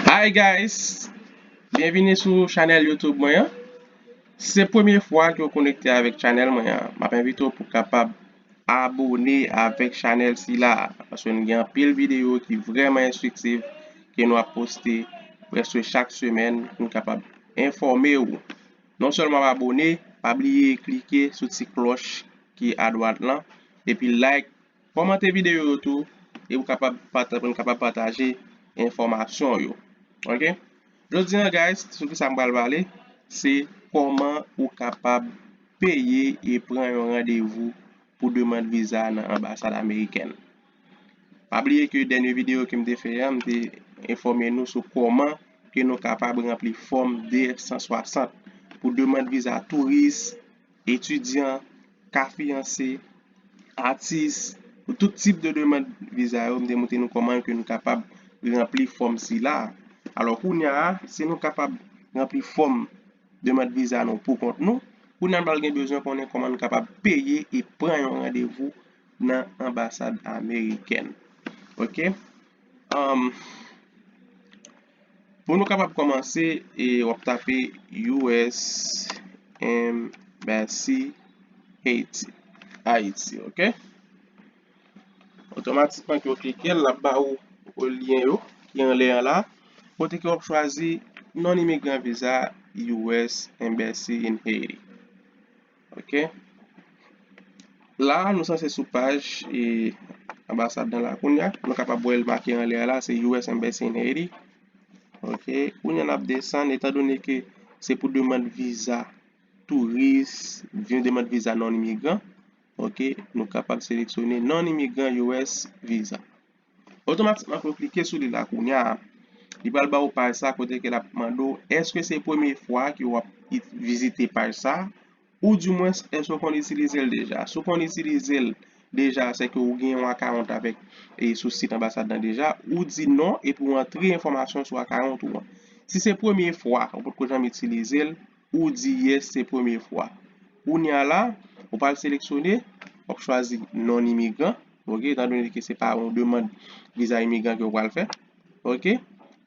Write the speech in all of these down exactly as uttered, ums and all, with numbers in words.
Hi guys, byenvini sou chanèl YouTube mwen an. Si se premye fwa ke w konekte avèk chanèl mwen an, m ap envite w pou w kapab abone avèk chanèl sila a, paske nou gen anpil videyo ki vrèman enstriktif ke nou ap poste prèske chak semèn pou n kapab enfòme w. Non sèlman w abone, pa bliye klike sou ti klòch ki adwat lan, epi like, kòmante videyo yo tou, e pou kapab pata-, pou n kapab pataje enfòmasyon yo. Ok? Jodi a, guys, sou ki sa m pral pale, se kòman ou kapab peye e pran yon randevou pou demann viza nan anbasad amerikèn. Pa bliye ke dènye videyo ke m te fè a, m te enfòme nou sou kòman ke nou kapab ranpli fòm de san swasant pou demann viza touris, etidyan, ka fiyanse, atis, pou tout tip de demann viza yo, m te montre nou kòman ke nou kapab ranpli fòm sila a. Alò, kounye a, si nou kapab ranpli fòm demann viza nou pou kont nou, kounye a nou pral gen bezwen konnen kòman nou kapab peye e pran yon randevou nan anbasad amerikèn. Ok? Um, pou nou kapab kòmanse, e w ap tape U S Embassy Haiti, Ayiti, ok? Otomatikman ke w klike l, l ap ba ou lyen yo ki anlè an la, kote ke w ap chwazi non imigran viza U S Embassy in Haiti. Ok? La, nou sanse sou paj e anbasad nan la. Kounye a, nou kapab wè l make anlè a la, se U S Embassy in Haiti. Ok? Kounye a, n ap desann, etan done ke se pou demann viza touris, vin demann viza non imigran. Ok? Nou kapab seleksyone non imigran U S viza. Otomatikman, pou w klike sou li la kounye a, li pral ba w paj sa kote ke l ap mande w, èske se premye fwa ke w ap it-, vizite paj sa? Ou dimwens, èske w konn itilize l deja? Si w konn itilize l deja, sèke ou gen yon akawont avèk, e sou sit anbasad lan deja, ou di non, epi w antre enfòmasyon sou akawont ou an. Si se premye fwa, ou potko janm itilize l, ou di yes, se premye fwa. Kounye a la, ou pral seleksyone, w ap chwazi non imigran, ok, etan done ke se pa yon demann viza imigran ke w pral fè. Ok?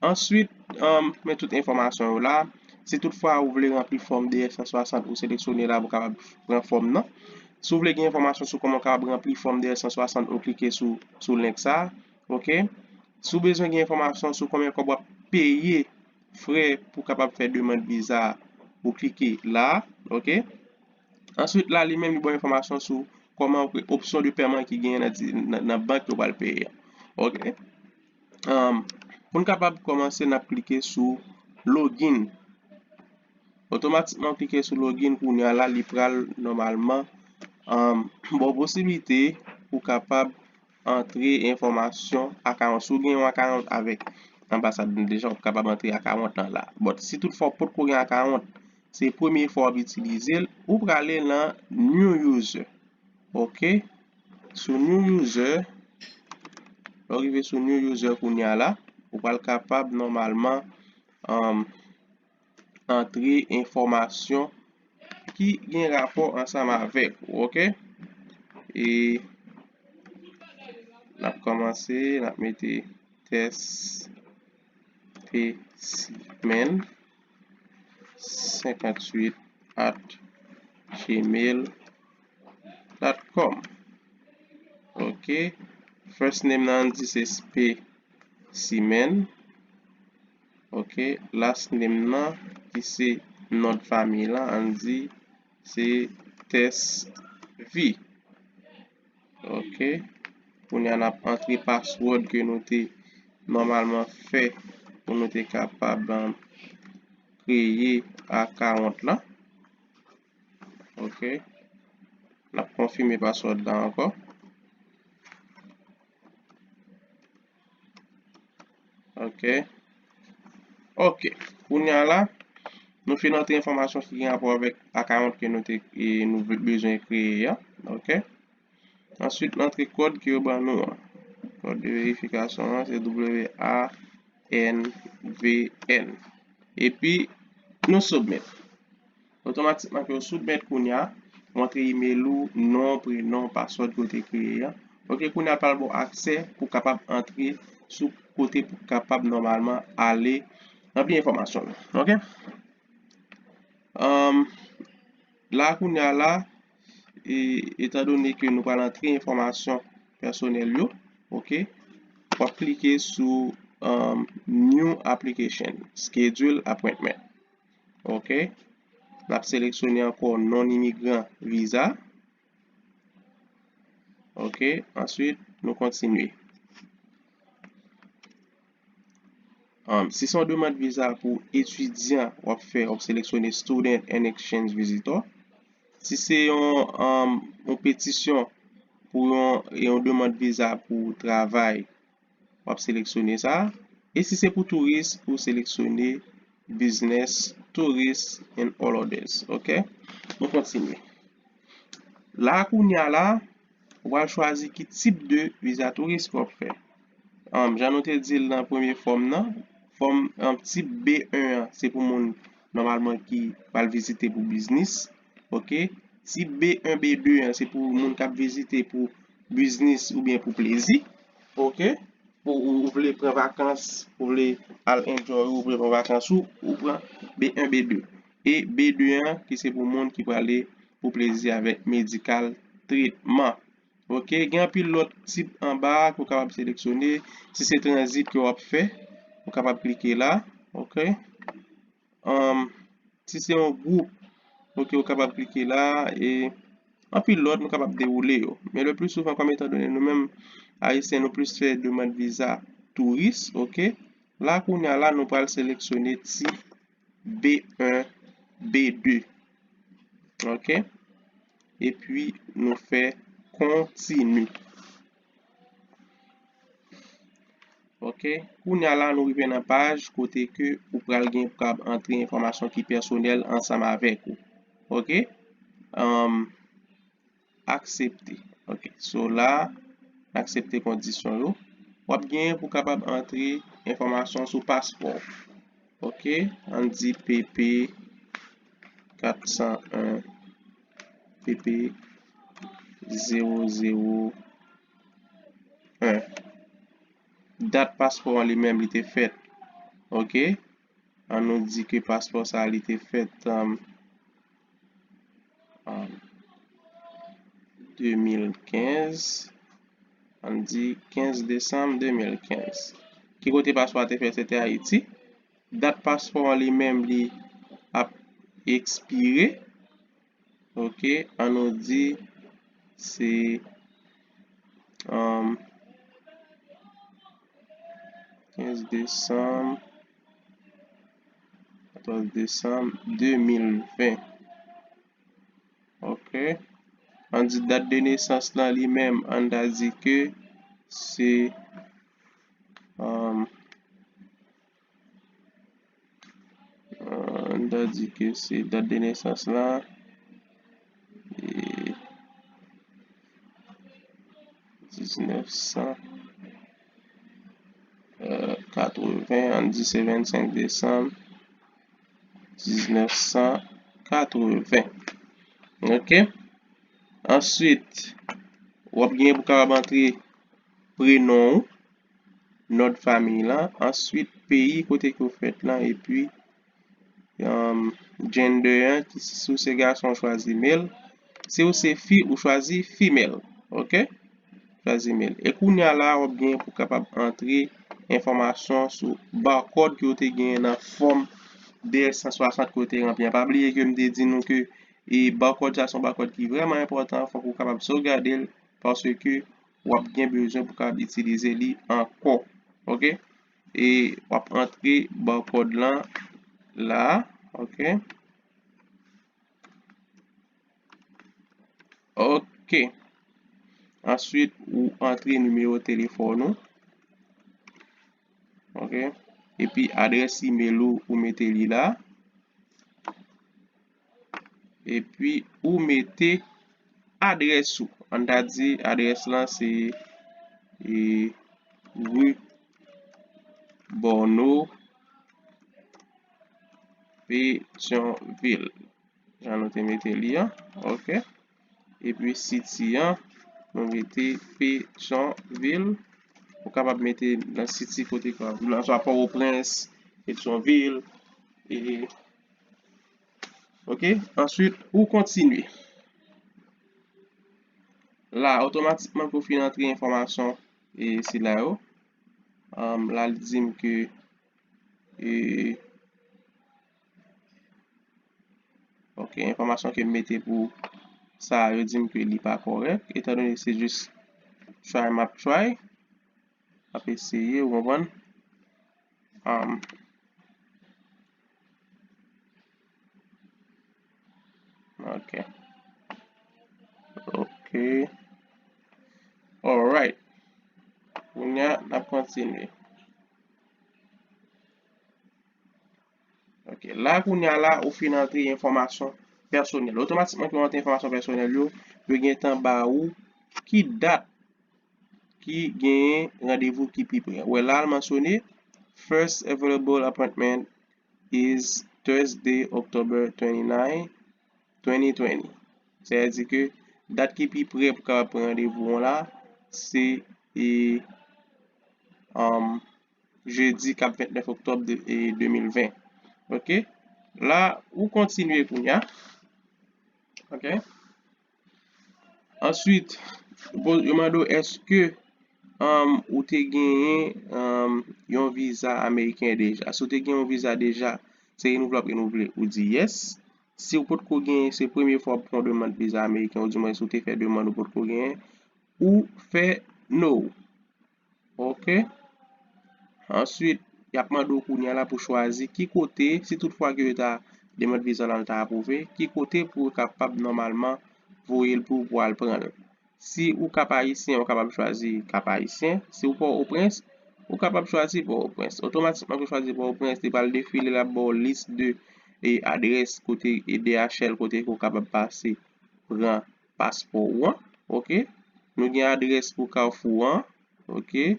Answit, um, men tout enfòmasyon yo la. Si toutfwa ou vle ranpli fòm de san swasant, ou seleksyone la pou w kapab pran fòm nan. Si w vle gen enfòmasyon sou kòman w kapab ranpli fòm de san swasant, ou klike sou, sou link sa. Ok? Si w bezwen gen enfòmasyon sou konbyen kòb w ap peye frè pou w kapab fè demann viza, ou klike la. Ok? Answit la, li menm li ba w enfòmasyon sou kòman ou, opsyon de pèman ki genyen nan di-, nan, nan bank yo pral peye a. Ok? Um, pou n kapab kòmanse, n ap klike sou login. Otomatikman, w klike sou login, kounye a la, li pral nòmalman, um, ba w posiblite pou w kapab antre enfòmasyon akawont. Si w gen yon akawont avèk anbasad nan deja, w kapab antre akawont lan la. But si toutfwa w potko gen akawont, se premye fwa w ap itilize l, ou prale nan New User. Ok? Sou New User, lè w rive sou New User kounye a la, ou pral kapab nòmalman, um, antre enfòmasyon ki gen rapò ansanm avèk ou, ok? E n ap kòmanse, n ap mete tèspesimen senkanntuit at gmail dot com. Ok. First name nan di se Specimen. Ok. Last name nan ki se non de fanmi lan, ann di se Tèsvi. Ok. Kounye a n ap antre password ke nou te nòmalman fè pou nou te kapab, um, kreye akawont lan. Ok. N ap konfime password la ankò. Ok. Ok. Kounye a la, nou fin antre enfòmasyon ki gen rapò avèk akawont ke nou te, e, nou be-, bezwen kreye a. Ok. Answit, n antre kòd ke yo ban nou an. Kòd de verifikasyon an, se W A N V N. Epi, nou submit. Otomatikman ke w submit kounye a, w antre email ou, non, prenon, password ke w te kreye a. Ok, kounye a l pral ba w aksè pou w kapab antre sou kote pou w kapab nòmalman ale ranpli enfòmasyon yo. Ok? Um, la kounye a la, e, etandone ke nou pral antre enfòmasyon pèsonèl yo, ok, w ap klike sou um, New Application, Schedule Appointment. Ok, n ap seleksyone ankò non imigran viza. Ok, answit, nou kontinye. Um, si se yon demann viza pou etidyan w ap fè, w ap seleksyone Student and Exchange Visitor. Si se yon, um, yon petisyon pou yon, yon demann viza pou travay, w ap seleksyone sa. E si se pou touris, ou seleksyone Business, Tourist and All Others. Ok? Nou kontinye. La, kounye a la, ou pral chwazi ki tip de viza touris ke w ap fè. Anm, jan nou te di l nan premye fòm nan, fòm, anm, tip B en an, se pou moun nòmalman ki pral vizite pou biznis. Ok? Tip B en, B de an, se pou moun k ap vizite pou biznis oubyen pou plezi. Ok? Pou ou, ou vle pran vakans, ou vle al enjoy, ou vle pran vakans ou, ou pran B en, B de. E B de an, ki se pou moun ki prale pou plezi avèk medikal, tretman. Ok, gen anpil lòt tip anba a ke w kapab seleksyone. Si se tranzit ke w ap fè, ou kapab klike la. Ok. Anm, si se yon gwoup, ok, ou kapab klike la. E anpil lòt, nou kapab dewoule yo. Men le pli souvan, kòm etandone nou menm Ayisyen, nou plis fè demann viza touris, ok. La, kounye a la, nou pral seleksyone tip B en, B de. Ok. Epi, nou fè kontini. Ok. Kounye a la, nou rive nan paj kote ke ou pral gen pou kab antre enfòmasyon ki pèsonèl ansanm avèk ou. Ok. Anm, aksepte. Ok. So la, aksepte kondisyon yo. W ap genyen pou kapab antre enfòmasyon sou paspò w. Ok. Ann di P P kat san en, P P zewo zewo en. Dat paspò an li menm li te fèt. Ok. Ann nou di ke paspò sa a li te fèt, anm, anm, de mil kenz, ann di kenz desanm de mil kenz. Ki kote paspò a te fèt? Se te Ayiti. Dat paspò an li menm li ap ekspire. Ok, ann nou di se, anm, kenz desanm, katòz desanm de mil ven. Ok. Ann di dat de nesans lan li menm, ann ta di ke se, anm, ann ta di ke se dat de nesans lan, e, diznèf san katreven, ann di se vennsenk desanm diznèf san katreven. Ok. Answit, w ap gen pou kapab antre prenon w, non de fanmi lan, answit peyi kote ke w fèt lan, epi, um, gender an, ki si w se gason, w chwazi male, si w se fi, ou chwazi female. Ok? Chwazi male. E kounye a la, w ap gen pou kapab antre enfòmasyon sou barcode ke w te genyen nan fòm de san swasant ke w te ranpli an. Pa bliye ke m te di nou ke e barcode sa se yon barcode ki vrèman enpòtan, fòk ou kapab sovgade l, paske w ap gen bezwen pou kapab itilize li ankò. Ok? E w ap antre barcode lan la. Ok? Ok. Answit, ou antre nimewo telefòn ou. Ok? Epi adrès email ou, ou mete li la. Epi ou mete adrès ou. Ann ta di adrès lan se, e, ri Bòno, Petyonvil. Jan nou te mete li an. Ok. Epi city an, nou mete Petyonvil. Ou kapab mete nan city kote ke w ap viv la, swa Pòtoprens, Petyonvil, e, ok? Answit, ou kontinye. La, otomatikman ke w fin antre enfòmasyon, e, sila yo. Um, la, li di m ke, e, ok, enfòmasyon ke m mete pou sa, yo di m ke li pa kòrèk, etandone se jis try m ap try, m ap eseye, ou konprann? Um, ok. Ok. Alright. Kounye a, n ap kontinye. Ok. La, kounye a la, ou fin antre enfòmasyon pèsonèl. Otomatikman, ke w antre enfòmasyon pèsonèl yo, yo gentan ba ou ki dat ki genyen randevou ki pi pre. Ou wè la, l mansyone, first available appointment is Thursday, October twenty-nine, twenty twenty. Sa vle di ke dat ki pi pre pou kapab pran randevou w la, se, e, um, jedi k ap vennèf oktòb de, e, de mil ven. Ok? La, ou kontinye kounye a. Ok? Answit, yo po-, yo mande w, èske, um, ou te genyen, um, yon viza ameriken deja? Si w te gen yon viza deja, se renouvle w ap renouvle, ou di yes. Si w potko genyen, se premye fwa w ap fè yon demann viza ameriken, oudimwen si w te fè demann ou potko genyen, ou fè no. Ok. Answit, y ap mande w kounye a la pou chwazi ki kote, si toutfwa ke yo ta demann viza w la, l ta apwouve, ki kote pou yo kapab nòmalman voye l pou ou pou al pran l. Si ou Kap Ayisyen, ou kapab chwazi Kap Ayisyen. Si ou Pòtoprens, ou kapab chwazi Pòtoprens. Otomatikman ke w chwazi Pòtoprens, li pral defile, l ap ba w lis de, e, adrès kote, e, D H L, kote ke w kapab pase pran paspò ou an. Ok. Nou gen adrès pou Kafou an. Ok.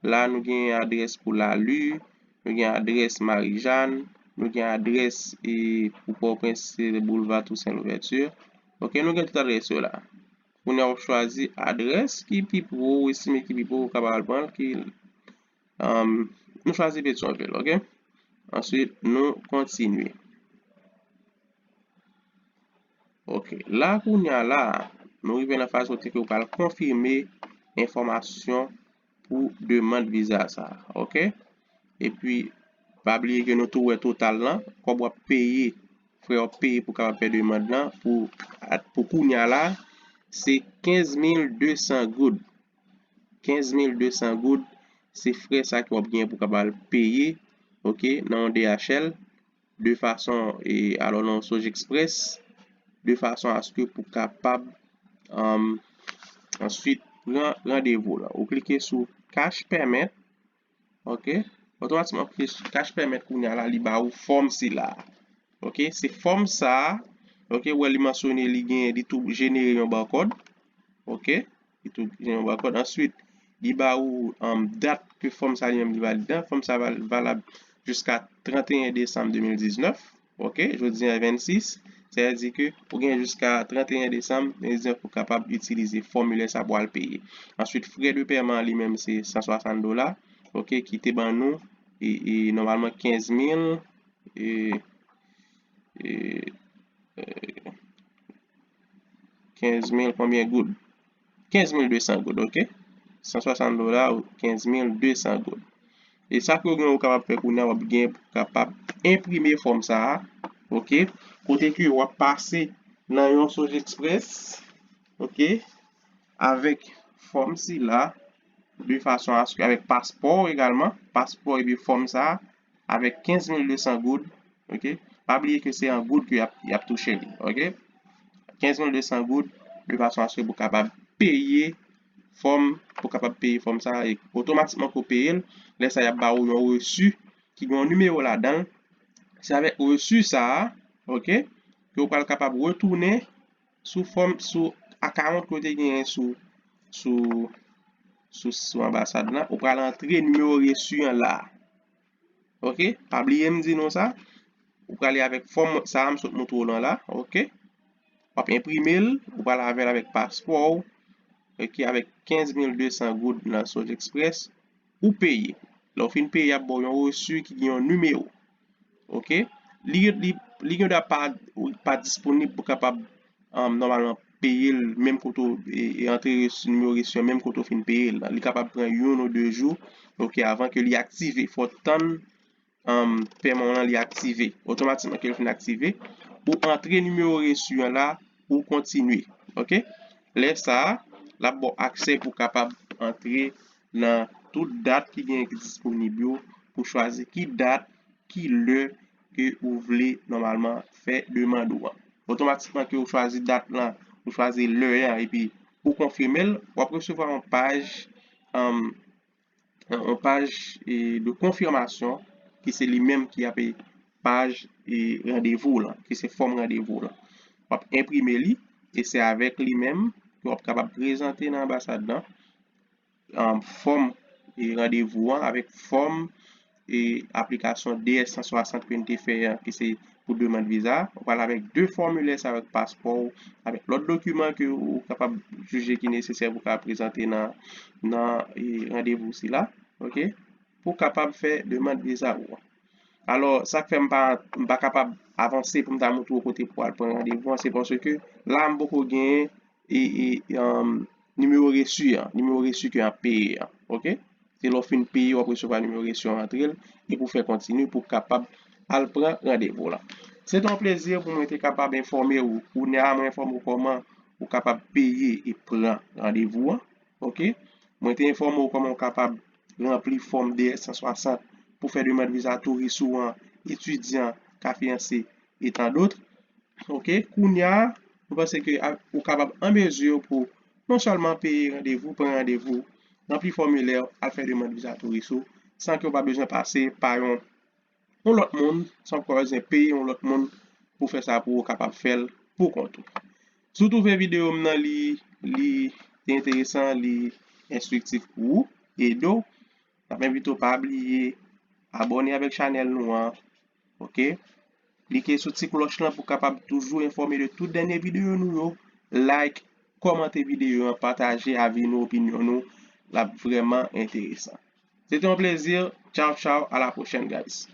La, nou gen adrès pou Lali, nou gen adrès Marijàn, nou gen adrès, e, pou Pòtoprens, se Boulevard Toussaint Louverture. Ok, nou gen tout adrès yo la. Kounye a, w ap chwazi adrès ki pi pre w, ou estime ki pi pre w, ou kapab al pran l, ki, um, nou chwazi Petyonvil, ok? Answit, nou kontinye. Ok. La, kounye a la, nou rive nan faz kote ke w pral konfime enfòmasyon pou demann viza sa a. Ok? Epi, pa bliye ke nou tou wè total lan, kòb w ap peye, frè w ap peye pou kapab fè demann lan, pou, pou kounye a la, se kenz mil de san goud. Kenz mil de san goud, se frè sa ke w ap genyen pou kapab peye, ok, nan yon D H L, de fason, e, alò nan Sojexpress, de fason aske pou kapab, um, answit pran randevou la. Ou klike sou Cash Payment, ok? Otomatikman, w klike sou Cash Payment kounye a la, li ba ou fòm sila. Ok? Se fòm sa a, ok, ou wè li mansyone, li gen, li tou jenere yon barkòd, ok? Li tou gen yon barkòd. Answit, li ba ou, um, dat ke fòm sa li menm li valid la. Fòm sa val-, valab jiska trannteyen desanm de mil diznèf. Ok? Jodi a vennsis. Sa vle di ke ou gen jiska trannteyen desanm de mil diznèf pou kapab itilize fòmilè sa pou al peye. Answit, frè de pèman li menm se san swasant dola. Ok? Ki te ban nou, e, e, nòmalman kenz mil, e, e, e, kenz mil konbyen goud? Kenz mil de san goud, ok? San swasant dola, kenz mil de san goud. E sa ke w gen, ou kapab fè kounye a, w ap gen pou kapab enprime fòm sa a, ok? Kote ke w ap pase nan yon Sojexpress, ok? Avèk fòm sila, de fason aske, avèk paspò w egalman, paspò epi fòm sa a, avèk kenz mil de san goud, ok? Pa bliye ke se an goud ke y ap, y ap touche li, ok? Kenz mil de san goud, de fason aske pou kapab peye fòm, pou kapab peye fòm sa a, e otomatikman ke w peye l, lè sa a y ap ba ou yon resi ki gen yon nimewo ladan l. Se avèk resi sa a, ok, ke w pral kapab retounen sou fòm, sou akawont ke w te genyen sou, sou, sou, sou anbasad lan, ou pral antre nimewo resi an la. Ok? Pa bliye m di nou sa. Ou prale avèk fòm sa a m sot montre w lan la. Ok? W ap enprime l, ou prale avè l avèk paspò w. ok, avèk kenz mil de san goud nan Soj Express, ou peye. Lè w fin peye, y ap ba w yon resi ki gen yon nimewo. Ok? Li, li, li gen dwa pa, pa disponib pou kapab, um, nòmalman peye l menm kote w, e, e antre resi, nimewo resi an menm kote w fin peye l. Li kapab pran youn ou de jou, ok, avan ke li aktive. Fò w tann, um, pèman w lan li aktive. Otomatikman ke l fin aktive, ou antre nimewo resi an la, ou kontinye. Ok? Lè sa a, l ap ba w aksè pou w kapab antre nan tout dat ki gen ki disponib yo, pou chwazi ki dat, ki lè ke ou vle nòmalman fè demann ou an. Otomatikman ke ou chwazi dat lan, ou chwazi lè an, epi ou konfime l, w ap resevwa yon paj, um, yon paj, e, de konfimasyon, ki se li menm ki ape paj, e, randevou w lan, ki se fòm randevou w lan. W ap enprime li, e se avèk li menm ke w ap kapab prezante nan anbasad lan, um, fòm, e, randevou an, avèk fòm, e, aplikasyon D S san swasant ke n te fè an, ki se pou demann viza. Ou pral avèk de fòmilè, se avèk paspò w, avèk lòt dokiman ke ou kapab jije ki nesesè pou w ka prezante nan, nan, e, randevou sila, ok? Pou w kapab fè demann viza ou an. Alò, sa k fè m pa, m pa kapab avanse pou m ta montre w kote pou w al pran randevou an, se paske la, m poko genyen e, e, um, nimewo resi an, nimewo resi ke w ap peye an, ok? Se lè w fin peye, w ap resevwa nimewo resi an antre l, e pou fè kontinye, pou w kapab al pran randevou w lan. Se te yon plezi pou mwen te kapab enfòme w. Kounye a, mwen enfòme w kòman ou kapab peye e pran randevou an, ok? Mwen te enfòme w kòman w kapab ranpli fòm D S san swasant pou fè demann viza touris ou an, etidyan, ka fiyanse, e tan dòt. Ok, kounye a, nou panse ke a, ou kapab an mezi pou non sèlman peye randevou, pran randevou, ranpli fòmilè, al fè demann viza touris ou, san ke w pa bezwen pase pa yon, yon lòt moun, san w pa bezwen peye yon lòt moun pou fè sa pou ou, kapab fè l pou kont ou. Si w twouve videyo m nan li, li te enteresan, li enstriktif pou ou, ede w, n ap envite w pa bliye abòne avèk chanèl nou an, ok? Klike sou ti klòch lan pou w kapab toujou enfòme de tout dènye videyo nou yo. Like, kòmante videyo an, pataje avi nou, opinyon nou. L ap vrèman enteresan. Se te yon plezi. Tchaw, tchaw. A la pwochèn, guys.